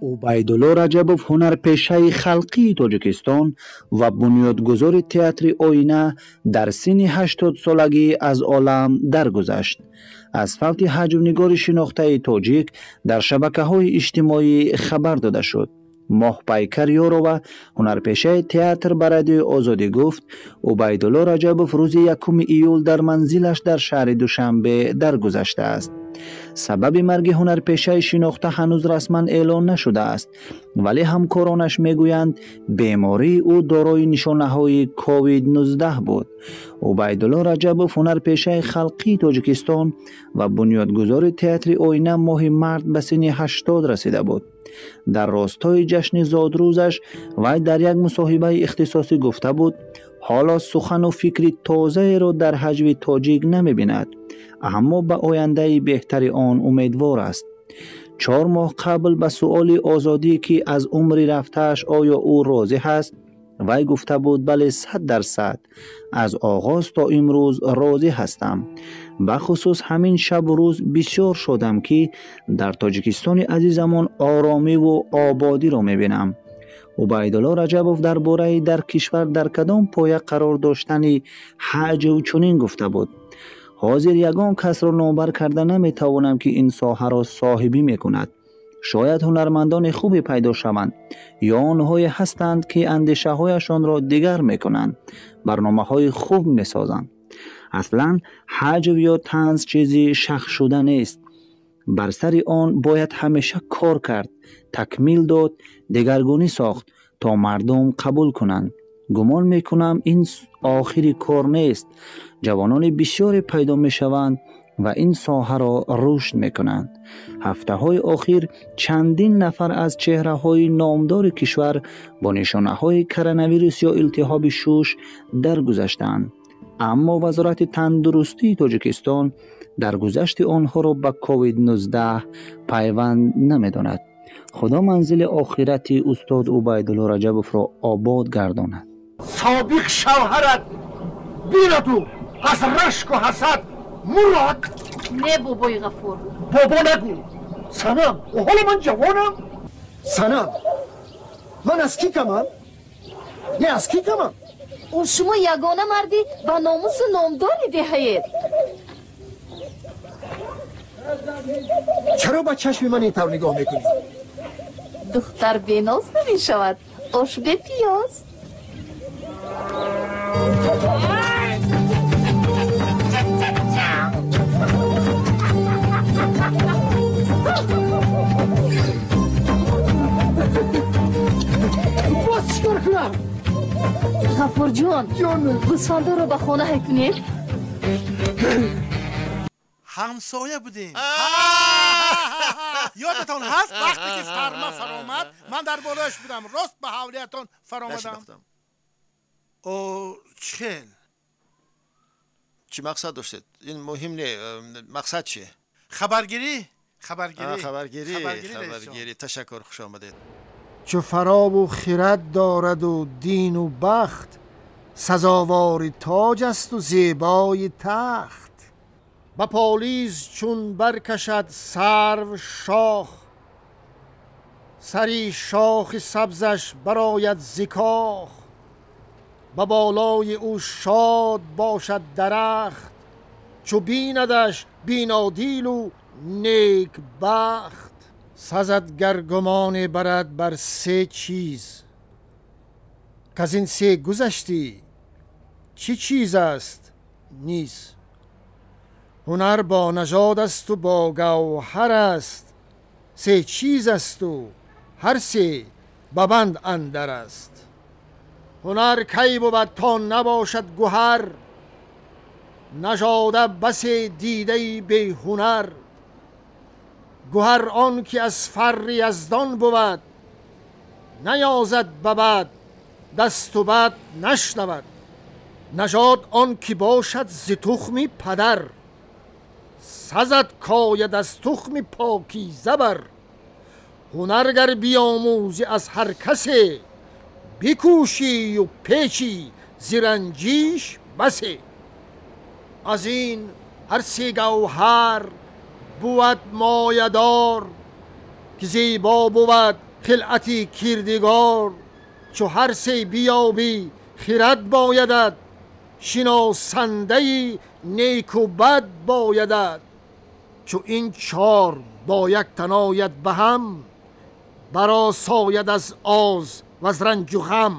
Убайдулло Раҷабов, ҳунарпешаи халқии Тоҷикистон ва бунёдгузори театри «Оина», дар синни 80-солагӣ аз олам даргузашт. Аз фавти ҳаҷвнигори шинохтаи тоҷик дар шабакаҳои иҷтимоӣ хабар дода шуд. Моҳпайкар Ёрова, ҳунарпешаи театр, ба Радиои Озодӣ гуфт, Убайдулло Раҷабов рӯзи 1 июл дар манзилаш дар шаҳри Душанбе даргузаштааст. Сабаби марги ҳунарпешаи шинохта ҳанӯз расман эълон нашудааст, вале ҳамкоронаш мегӯянд, бемории ӯ дорои нишонаҳои COVID-19 буд. Убайдулло Раҷабов, ҳунарпешаи халқии Тоҷикистон ва бунёдгузори театри «Оина», моҳи март ба синни 80 расида буд. Дар ростои ҷашни зодрӯзаш вай дар як мусоҳибаи ихтисосӣ гуфта буд, ҳоло сухану фикри тозаеро дар ҳаҷви тоҷик намебинад, аммо ба ояндаи беҳтари он умедвор аст. 4 моҳ қабл ба суоли Озодӣ, ки аз умри рафтааш оё ӯ розӣ ҳаст, вай гуфта буд: «Бале, 100%, аз оғоз то имрӯз розӣ ҳастам. Бахусус ҳамин шабу рӯз бисёр шодам, ки дар Тоҷикистони азизамон оромиву ободиро мебинам». Убайдулло Раҷабов дар бораи дар кишвар дар кадом поя қарор доштани ҳаҷв чунин гуфта буд: «Ҳозир ягон касро номбар карда наметавонам, ки ин соҳаро соҳибӣ мекунад. Шояд ҳунармандони хубе пайдо шаванд ё онҳое ҳастанд, ки андешаҳояшонро дигар мекунанд, барномаҳои хуб месозанд. Аслан ҳаҷв ё танз чизи шахшуда нест. Бар сари он бояд ҳамеша кор кард, такмил дод, дигаргунӣ сохт, то мардум қабул кунанд. Гумон мекунам, ин охири кор нест. Ҷавонони бисёре пайдо мешаванд ва ин соҳаро рушд мекунанд». Ҳафтаҳои охир чандин нафар аз чеҳраҳои номдори кишвар бо нишонаҳои коронавирус ё илтиҳоби шуш даргузаштаанд, аммо Вазорати тандурустии Тоҷикистон даргузашти онҳоро ба COVID-19 пайванд намедонад. Худо манзили охирати устод Убайдулло Раҷабовро обод гардонад. Собиқ шавҳарат бинаду аз рашку ҳасад мурод. Не, бобои Ғафур. Бобо нагӯ, санам. Ҳоло ман ҷавонам, санам. Ман аз кӣ камам? Не, аз кӣ камам? Шумо ягона марди ба номусу номдори деҳаед. Чаро ба чашми ман ин тавр нигоҳ мекунӣ? Духтар беноз намешавад, ош бепиёз. Боз чӣ кор кунам? Ғафурҷон, гӯсфандоро ба хона ҳай кунед. Ҳамсоя будем, ёдатон ҳаст, вақте ки фарма фаромад, ман дар болояш будам, рост ба ҳавлиятон фаромадам. О, чхел. Чӣ мақсад доштед? Ин муҳим не, мақсад чи? Хабаргирӣ, хабаргирӣ. Хабаргирӣ, хабаргирӣ. Ташаккур, хуш омадед. Чу фарову хирад дораду дину бахт, сазовори тоҷ асту зебои тахт. Ба полиз чун баркашад сарв шох, сари шохи сабзаш барояд зи кох. Ба болои ӯ шод бошад дарахт, чу бинадаш бинодилу некбахт. Сазад гар гумоне барад бар се чиз, каз ин се гузаштӣ, чӣ чиз аст низ. Ҳунар бо нажод асту бо гавҳар аст, се чиз асту ҳар се ба банд андар аст. Ҳунар кай бувад, то набошад гуҳар? Нажода басе дидаи беҳунар. Гуҳар он ки аз фарри яздон бувад, наёзад ба бад дасту бад нашнавад. Нажод он ки бошад зи тухми падар, сазад кояд аз тухми покиза бар. Ҳунар гар биомӯзӣ аз ҳар касе, бикӯшию печӣ зи ранҷиш басе. Аз ин ҳар се гавҳар бувад моядор. Ки зебо бувад хилъати кирдигор. Чу ҳар се биёбӣ хирад боядат, шиносандаи неку бад боядат. Чу ин чор бо як тан ояд ба ҳам, баросояд аз оз ва аз ранҷу ғам.